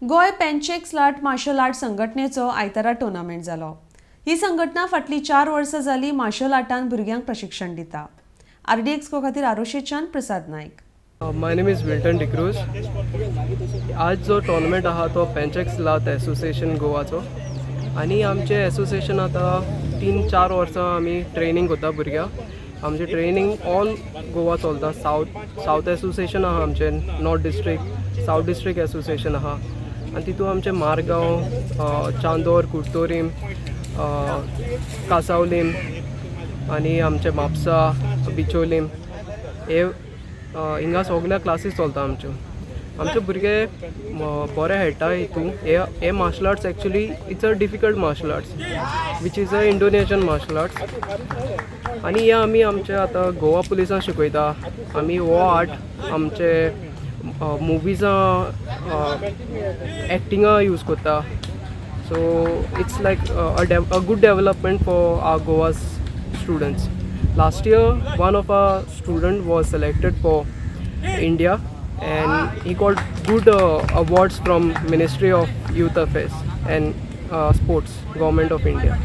Goa पेंचेक slot martial art संघटनेचो आयतारा tournament जालो. ही संघटना फाटलीं 4 वर्सां जालीं मार्शल आर्टान भुरग्यांक प्रशिक्षण दिता. आरडीएक्स गो खातीर आरोशेच्यान Prasad Naik. My name is Wilton D'Cruz. आज जो टोर्नामेंट आहा तो पेंचेक सिलात एसोसिएशन गोवाचो आनी आमचें एसोसिएशन आतां 3-4 वर्सां आमी ट्रेनींग करता भुरग्यांक. आमचें ट्रेनींग ऑल गोवा चलता. सावथ एसोसिएशन आहा आमचें, north district, south district association आहा आनी तितून आमचें मारगांव, चांदोर, कुडतोरीम, कासावलीम आनी आमचें म्हापसा, बिचोलीम हे हिंगा सगल्या क्लासीस चलता आमच्यो. आमचे भुरगे बरे खेळटा हितून. हे हे martial arts actually it's a difficult martial arts which is a Indonesian martial arts आनी हे आमी आमचे आतां गोवा पुलिसांक शिकयता. आमी हो आर्ट आमचे मुविजां एक्टिंगा यूज करता. So it's like a good development for our Goa's students. Last year, one of our student was selected for India and he got good awards from Ministry of Youth Affairs and Sports, Government of India.